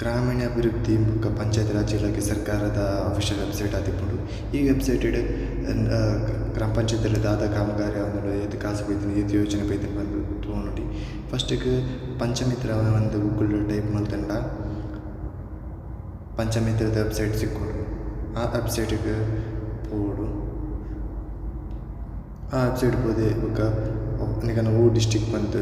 ಗ್ರಾಮೀಣಾಭಿವೃದ್ಧಿ ಬೊಕ ಪಂಚಾಯತ್ ರಾಜ್ ಇಲಾಖೆ ಸರ್ಕಾರದ ಒಫೀಷಿಯಲ್ ವೆಬ್ಸೈಟ್ ಆದಿಪ್ಪುಂಡು. ಈ ವೆಬ್ಸೈಟ್ ಡ್ ಗ್ರಾಮ ಪಂಚಾಯತ್ ಡ್ ದಾದ ಕಾಮಗಾರಿ ಆವೊಂದುಂಡು ಏತ್ ಕಾಸ್ ಬೈದ್ಂಡ್ ಏತ್ ಯೋಜನೆ ಬೈದ್ಂಡ್ ಪಂದ್ ತೂವೊನೊಲಿ. ಫಸ್ಟ್ ಗ್ ಪಂಚಮಿತ್ರ ಪಂದ್ ಗೂಗಲ್ ಡ್ ಟೈಪ್ ಮಲ್ತುಂಡ ಪಂಚಮಿತ್ರದ ವೆಬ್ಸೈಟ್ ತಿಕ್ಕುಂಡು. ಆ ವೆಬ್ಸೈಟ್ ಗ್ ಪೋವೊಡು. ಆ ವೆಬ್ಸೈಟ್ ಪೋದು ಬೊಕ ನಿಕಲ್ನ ಒವು ಡಿಸ್ಟ್ರಿಕ್ಟ್ ಪಂದ್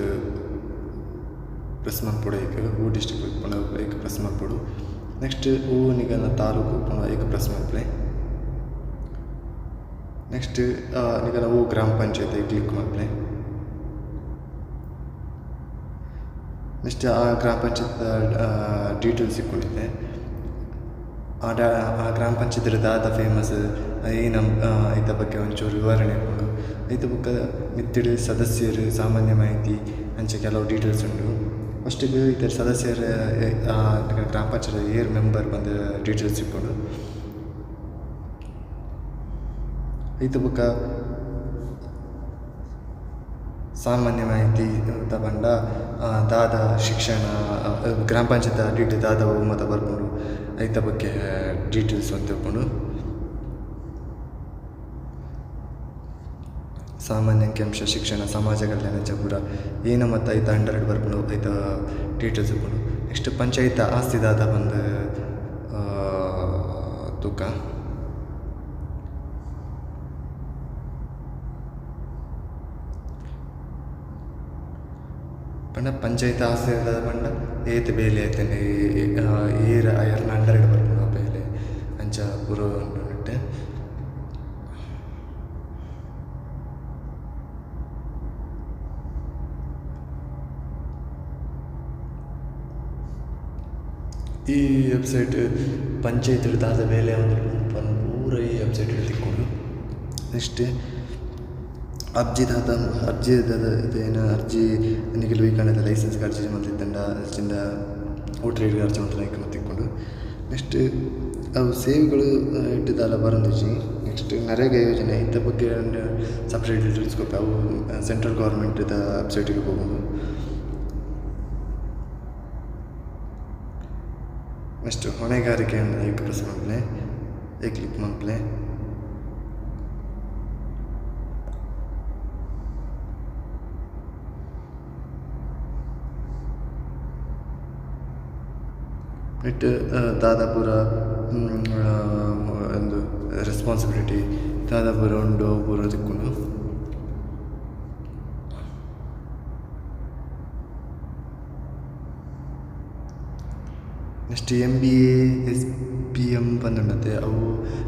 ಪ್ರೆಸ್ಸ್ ಮನ್ಪೊಡು ಐಕ್ ಒವು ಡಿಸ್ಟ್ರಿಕ್ಟ್ ಇಪ್ಪುಂಡು ಐಕ್ ಪ್ರೆಸ್ಸ್ ಮನ್ಪೊಡು. ನೆಕ್ಸ್ಟ್ ಒವು ನಿಕಲ್ನ ತಾಲೂಕು ಇಪ್ಪುಂಡು ಐಕ್ ಪ್ರೆಸ್ಸ್ ಮನ್ಪುಲೆ. ನೆಕ್ಸ್ಟ್ ನಿಕಲ್ನ ಒವು ಗ್ರಾಮ ಪಂಚಾಯತ್ ಐಕ್ ಕ್ಲಿಕ್ ಮನ್ಪುಲೆ. ನೆಕ್ಸ್ಟ್ ಆ ಗ್ರಾಮ ಪಂಚಾಯತ್ ಡೀಟೇಲ್ಸ್ ತಿಕ್ಕುಂಡು ಇತ್ತೆ. ಆ ಗ್ರಾಮ ಪಂಚಾಯತ್ ದಾದ ಫೇಮಸ್ ಐನ ಐತ ಬಗ್ಗೆ ಒಂಚೂರು ವಿವರಣೆ ಇಪ್ಪುಂಡು. ಐತ ಬೊಕ ಮಿತ್ತುಡು ಸದಸ್ಯೆರ್ ಸಾಮಾನ್ಯ ಮಾಹಿತಿ ಅಂಚ ಕೆಲವು ಡೀಟೇಲ್ಸ್ ಉಂಡು. ಫಸ್ಟ್ ಗ್ ಇತ್ತೆ ಸದಸ್ಯೆರ್ ಗ್ರಾಮ ಪಂಚಾಯತ್ ಏರ್ ಮೆಂಬರ್ ಪಂದ್ ಡೀಟೇಲ್ಸ್ ಇಪ್ಪುಂಡು. ಐತ ಬೊಕ ಸಾಮಾನ್ಯ ಮಾಹಿತಿ ಪಂಡ ದಾದ ಶಿಕ್ಷಣ ಗ್ರಾಮ ಪಂಚಾಯತ್ ಅಡಿಟ್ ದಾದ ಒವು ಮಾತ ಬರ್ಪುಂಡು ಐತ ಬಗ್ಗೆ ಡೀಟೇಲ್ಸ್ ಒಂತೆ ಇಪ್ಪುಂಡು. ಸಾಮಾನ್ಯ ಅಂಕಿಅಂಶ ಶಿಕ್ಷಣ ಸಮಾಜ ಕಲ್ಯಾಣ ಅಂಚ ಪೂರ ಏನ ಮಾತ ಐತ ಅಂಡರ್ ಡ್ ಬರ್ಪುಂಡು ಐತ ಡೀಟೇಲ್ಸ್ ಇಪ್ಪುಂಡು. ನೆಕ್ಸ್ಟ್ ಪಂಚಾಯತ್ ಆಸ್ತಿ ದಾದ ಪಂದ್ ತೂಕ. ಪಂಡ ಪಂಚಾಯತ್ ಆಸ್ತಿ ದಾದ ಪಂಡ ಏತ್ ಬೇಲೆ ಆತುಂಡು ಏರ್ ಏರ್ನ ಅಂಡರ್ ಡ್ ಬರ್ಪುಂಡು ಆ ಬೇಲೆ ಅಂಚ ಪೂರ ಉಂಡು ನೆಟ್ಟ್. ಈ ವೆಬ್ಸೈಟ್ ಪಂಚಾಯತ್ ಡ್ ದಾದ ಬೇಲೆ ಆವೊಂದುಂಡು ಪಂದ್ ಪೂರ ಈ ವೆಬ್ಸೈಟ್ ಡ್ ತಿಕ್ಕುಂಡು. ನೆಕ್ಸ್ಟ್ ಅರ್ಜಿ ದಾದ ಅರ್ಜಿ ದಾದ ಅರ್ಜಿ ನಿಕುಲು ವೀಕಂಡದ ಲೈಸೆನ್ಸ್ ಗ್ ಅರ್ಜಿ ಮಂತಿತ್ತುಂಡ ಇಜ್ಜಿಂಡ ವೋಟರ್ ಐಡಿ ಅರ್ಜಿ ಮಂತುಂಡ ಐಕ್ ಮಾತ ತಿಕ್ಕುಂಡು. ನೆಕ್ಸ್ಟ್ ಅವು ಸೇವೆಗಳು ನೆಟ್ಟ್ ದಾಲ ಬರೊಂದಿಜ್ಜಿ. ನೆಕ್ಸ್ಟ್ ನರೇಗಾ ಯೋಜನೆ ಐತ ಬಗ್ಗೆ ಸಪರೇಟ್ ಡೀಟೇಲ್ಸ್ ಕೊರ್ಪೆ ಅವು ಸೆಂಟ್ರಲ್ ಗವರ್ನಮೆಂಟ್ ದ ವೆಬ್ಸೈಟ್ ಗ್ ಪೋಪುಂಡು. ನೆಕ್ಸ್ಟ್ ಹೊಣೆಗಾರಿಕೆ ಐಕ್ ಪ್ರೆಸ್ಸ್ ಮನ್ಪುಲೆ ಐಕ್ ಕ್ಲಿಕ್ ಮನ್ಪುಲೆ. ನೆಟ್ಟ್ ದಾದ ಪೂರ ಉಂದು ರೆಸ್ಪೋನ್ಸಿಬಿಲಿಟಿ ದಾದ ಪೂರ ಉಂಡು ಅವು ಪೂರ ತಿಕ್ಕುಂಡು. ನೆಕ್ಸ್ಟ್ MBA SPM ಪಂದ್ ಉಂಡತೆ ಅವು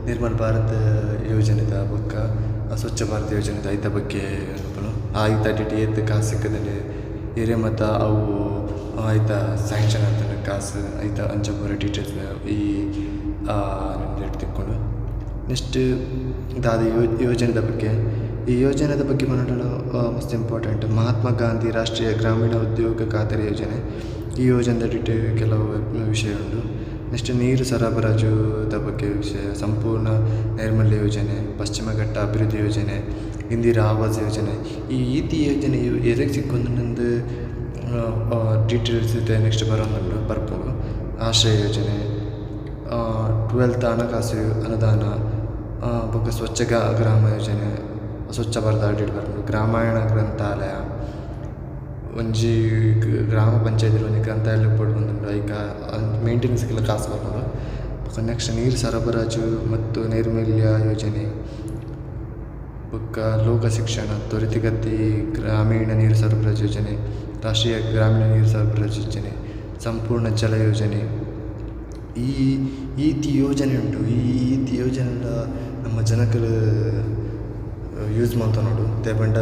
ನಿರ್ಮಲ ಭಾರತ್ ಯೋಜನೆದ ಬೊಕ್ಕ ಸ್ವಚ್ಛ ಭಾರತ್ ಯೋಜನೆದ ಐತ ಬಗ್ಗೆ ಉಪ್ಪುಂಡು. ಐತ ಅಡಿಟ್ ಏತ್ ಕಾಸ್ ತಿಕ್ಕುದುಂಡು ಇರೆ ಮಾತ ಅವು ಐತ ಸ್ಯಾಂಕ್ಷನ್ ಆತುಂಡು ಕಾಸ್ ಐತ ಅಂಚ ಪೂರ ಡೀಟೇಲ್ಸ್ ಈ ನೆಟ್ಟ್ ತಿಕ್ಕುಂಡು. ನೆಕ್ಸ್ಟ್ ದಾದ ಯೋಜನೆದ ಬಗ್ಗೆ ಈ ಯೋಜನೆದ ಬಗ್ಗೆ ಪನೊಡಾಂಡ ಮಸ್ತ್ ಇಂಪಾರ್ಟೆಂಟ್ ಮಹಾತ್ಮ ಗಾಂಧಿ ರಾಷ್ಟ್ರೀಯ ಗ್ರಾಮೀಣ ಉದ್ಯೋಗ ಖಾತರಿ ಯೋಜನೆ. ಈ ಯೋಜನೆದ ಅಡಿಟ್ ಕೆಲವು ವಿಷಯ ಉಂಡು. ನೆಕ್ಸ್ಟ್ ನೀರು ಸರಬರಾಜು ದ ಬಗ್ಗೆ ವಿಷಯ, ಸಂಪೂರ್ಣ ನೈರ್ಮಲ್ಯ ಯೋಜನೆ, ಪಶ್ಚಿಮ ಘಟ್ಟ ಅಭಿವೃದ್ಧಿ ಯೋಜನೆ, ಇಂದಿರಾ ಆವಾಸ್ ಯೋಜನೆ. ಈ ಈತಿ ಯೋಜನೆ ಏರೆಗ್ ತಿಕ್ಕೊಂದುಂಡು ಡೀಟೇಲ್ಸ್ ಇತ್ತೆ ನೆಕ್ಸ್ಟ್ ಬರೊಂದುಂಡು ಬರ್ಪುಂಡು. ಆಶ್ರಯ ಯೋಜನೆ, 12th ಹಣಕಾಸು ಅನುದಾನ, ಬೊಕ ಸ್ವಚ್ಛ ಗ್ರಾಮ ಯೋಜನೆ, ಸ್ವಚ್ಛ ಭಾರತ ಅಡಿಟ್ ಬರ್ಪುಂಡು. ಗ್ರಾಮಾಯಣ ಗ್ರಂಥಾಲಯ, ಒಂಜಿ ಗ್ರಾಮ ಪಂಚಾಯತ್ ಒಂಜಿ ಗ್ರಂಥಾಲಯ ಉಪ್ಪೊಡು ಪಂದುಂಡು ಐಕ ಮೇಂಟೆನೆನ್ಸ್ ಗೆಲ ಕಾಸ್ ಬರ್ಪುಂಡು. ಬೊಕ ನೆಕ್ಸ್ಟ್ ನೀರು ಸರಬರಾಜು ಮತ್ತು ನೈರ್ಮಲ್ಯ ಯೋಜನೆ, ಬೊಕ್ಕ ಲೋಕ ಶಿಕ್ಷಣ, ತ್ವರಿತಗತಿ ಗ್ರಾಮೀಣ ನೀರು ಸರಬರಾಜು ಯೋಜನೆ, ರಾಷ್ಟ್ರೀಯ ಗ್ರಾಮೀಣ ನೀರು ಸರಬರಾಜು ಯೋಜನೆ, ಸಂಪೂರ್ಣ ಜಲ ಯೋಜನೆ. ಈ ಈತ್ ಯೋಜನೆ ಉಂಡು. ಈ ಈತ್ ಯೋಜನೆಲ ನಮ್ಮ ಜನಕುಲು ಯೂಸ್ ಮಂತೊನೊಡು ದಾಯೆ ಪಂಡ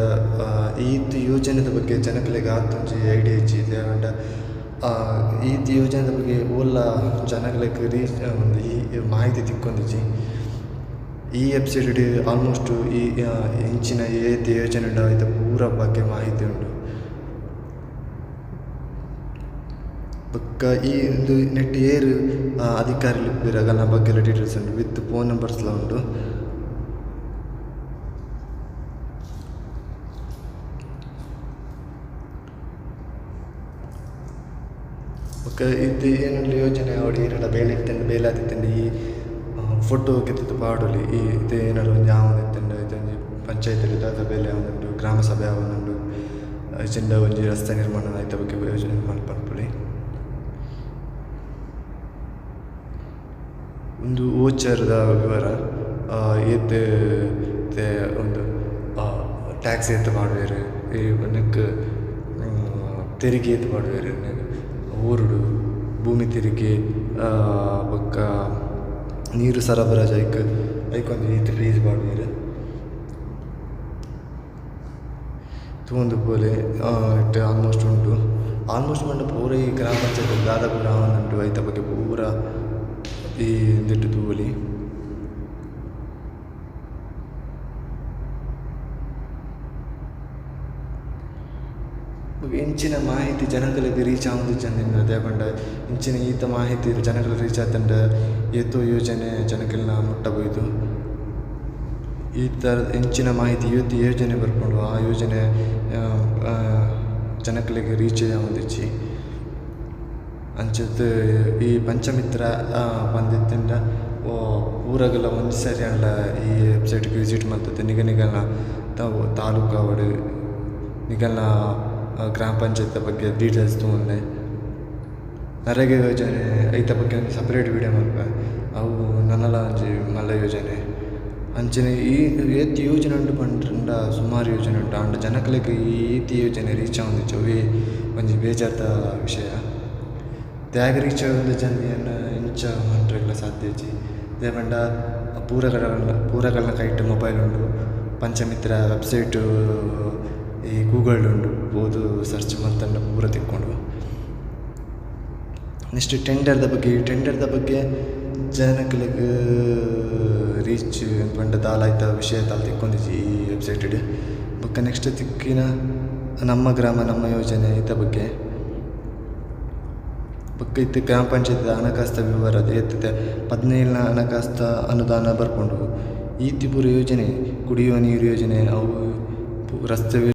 ಈತ್ ಯೋಜನೆದ ಬಗ್ಗೆ ಜನಕುಲೆಗ್ ಆತೊಂಜಿ ಐಡಿಯಾ ಇಜ್ಜಿ. ದಾಯೆ ಪಂಡ ಈತ್ ಯೋಜನೆದ ಬಗ್ಗೆ ಓಲ್ಲ ಜನಕ್ಲೆಗ್ ರೀಚ್ ಈ ಮಾಹಿತಿ ತಿಕ್ಕೊಂದಿಜ್ಜಿ. ಈ ವೆಬ್ಸೈಟ್ ಡ್ ಆಲ್ಮೋಸ್ಟ್ ಈ ಇಂಚಿನ ಏತ್ ಯೋಜನೆ ಉಂಡು ಐತ ಪೂರ ಬಗ್ಗೆ ಮಾಹಿತಿ ಉಂಡು. ಬೊಕ್ಕ ಈ ಉಂದು ನೆಟ್ಟ್ ಏರ್ ಅಧಿಕಾರಿಲು ಇಪ್ಪುವೆರ್ ಅಗಲ್ನ ಬಗ್ಗೆ ಡೀಟೇಲ್ಸ್ ಉಂಡು ವಿತ್ ಫೋನ್ ನಂಬರ್ಸ್ ಲ ಉಂಡು. ಬೊಕ ಇತ್ತೆ ಏನಾಂಡಲ ಯೋಜನೆ ಆವಡ್ ಇರೆಡ ಬೇಲೆ ಇತ್ತುಂಡ ಬೇಲೆ ಆದಿತ್ತುಂಡ ಈ ಫೊಟೊ ದೆತ್ತುದು ಪಾಡೊಲಿ ಈ ಇತ್ತೆ ಏನಾಂಡಲ ಒಂಜಿ ಆವೊಂದಿತ್ತುಂಡ ಇತ್ತೆ ಒಂಜಿ ಪಂಚಾಯತ್ ಡ್ ದಾದ ಬೇಲೆ ಆವೊಂದುಂಡು ಗ್ರಾಮ ಸಭೆ ಆವೊಂದುಂಡು ಇಜ್ಜಿಂಡ ಒಂಜಿ ರಸ್ತೆ ನಿರ್ಮಾಣ ಐತ ಬಗ್ಗೆ ಯೋಜನೆ ಮನ್ಪೊಲಿ. ಉಂದು ವೋಚರ್ ದ ವಿವರ ಏತ್ ಇತ್ತೆ ಉಂದು ಟ್ಯಾಕ್ಸ್ ಏತ್ ಪಾಡುವೆರ್ ಈ ನೆಕ್ಕ್ ತೆರಿಗೆ ಏತ್ ಪಾಡುವೆರ್ ಊರುಡು ಭೂಮಿ ತೆರಿಗೆ ಬೊಕ್ಕ ನೀರು ಸರಬರಾಜು ಐಕ್ ಐಕ್ ಒಂಜಿ ಈತ್ ಫೀಸ್ ಪಾಡುವೆರ್. ತೂವೊಂದುಪ್ಪೊಲಿ ನೆಟ್ಟ್ ಆಲ್ಮೋಸ್ಟ್ ಉಂಡು ಆಲ್ಮೋಸ್ಟ್ ಪಂಡ ಪೂರ ಈ ಗ್ರಾಮ ಪಂಚಾಯತ್ ದಾದ ಪೂರ ಆವೊಂದುಂಡು ಐತ ಬಗ್ಗೆ ಪೂರ ಈ ಉಂದೆಟ್ ತೂವೊಲಿ. ಬೊಕ ಇಂಚಿನ ಮಾಹಿತಿ ಜನಕುಲೆಗ್ ರೀಚ್ ಆವೊಂದಿಜ್ಜಂದಿನ ದಾಯೆ ಪಂಡ ಇಂಚಿನ ಈತ ಮಾಹಿತಿ ಜನಕುಲೆಗ್ ರೀಚ್ ಆತುಂಡ ಏತೋ ಯೋಜನೆ ಜನಕುಲ್ನ ಮುಟ್ಟ ಪೋಯಿತು. ಈ ತರ ಇಂಚಿನ ಮಾಹಿತಿ ಏತ್ ಯೋಜನೆ ಬರ್ಪುಂಡು ಆ ಯೋಜನೆ ಜನಕುಲೆಗ್ ರೀಚ್ ಆವೊಂದಿಜ್ಜಿ. ಅಂಚತ್ ಈ ಪಂಚಮಿತ್ರ ಪಂದ್ ಇತ್ತುಂಡ ಪೂರಗ್ಲ ಒಂಜಿ ಸರಿ ಆಂಡಲ ಈ ವೆಬ್ಸೈಟ್ ಗ್ ವಿಸಿಟ್ ಮಂತುದು ನಿಗ ನಿಗಲ್ನ ತಾಲೂಕು ಆವಡ್ ನಿಕಲ್ನ ಗ್ರಾಮ ಪಂಚಾಯತ್ ದ ಬಗ್ಗೆ ಡೀಟೇಲ್ಸ್ ತೂವೊನ್ಲೆ. ನರೇಗಾ ಯೋಜನೆ ಐತ ಬಗ್ಗೆ ಒಂಜಿ ಸಪರೇಟ್ ವೀಡಿಯೋ ಮನ್ಪುವೆ ಅವು ನನಲ ಒಂಜಿ ಮಲ್ಲ ಯೋಜನೆ. ಅಂಚನೆ ಈ ಏತ್ ಯೋಜನೆ ಉಂಡು ಪಂಡ ಸುಮಾರ್ ಯೋಜನೆ ಉಂಡು ಆಂಡ ಜನಕ್ಲೆಗ್ ಈತ್ ಯೋಜನೆ ರೀಚ್ ಆವೊಂದಿಜ್ಜಿ ಅವ್ವೆ ಒಂಜಿ ಬೇಜಾರ್ದ ವಿಷಯ. ದಾಯೆಗ್ ರೀಚ್ ಆವೊಂದಿಜ್ಜಂದ್ ಯಾನ್ ಎಂಚ ಪನ್ರೆಗ್ಲ ಸಾಧ್ಯ ಇಜ್ಜಿ ದಾಯೆ ಪಂಡ ಪೂರಕಲ್ನ ಕೈಟ್ ಮೊಬೈಲ್ ಉಂಡು ಪಂಚಮಿತ್ರ ವೆಬ್ಸೈಟ್ ಈ ಗೂಗಲ್ ಡ್ ಉಂಡು ಪೋದು ಸರ್ಚ್ ಮಂತುಂಡ ಪೂರ ತಿಕ್ಕುಂಡು. ನೆಕ್ಸ್ಟ್ ಟೆಂಡರ್ ದ ಬಗ್ಗೆ ಟೆಂಡರ್ ದ ಬಗ್ಗೆ ಜನಕ್ಲೆಗ್ ರೀಚ್ ಪಂಡ ದಾಲ ಐತ ವಿಷಯ ದಾಲ ತಿಕ್ಕೊಂದಿಜ್ಜಿ ಈ ವೆಬ್ಸೈಟ್ ಡ್ ಬೊಕ ನೆಕ್ಸ್ಟ್ ತಿಕ್ಕಿನ ನಮ್ಮ ಗ್ರಾಮ ನಮ್ಮ ಯೋಜನೆ ಐತ ಬಗ್ಗೆ. ಬೊಕ ಇತ್ತೆ ಗ್ರಾಮ ಪಂಚಾಯತ್ ದ ಹಣಕಾಸುದ ವಿವರ ಏತ್ 17 ಹಣಕಾಸುದ ಅನುದಾನ ಬರ್ಪುಂಡು ಈತ್ ಪೂರ ಯೋಜನೆ ಕುಡಿಯುವ ನೀರು ಯೋಜನೆ ಅವು ರಸ್ತೆ.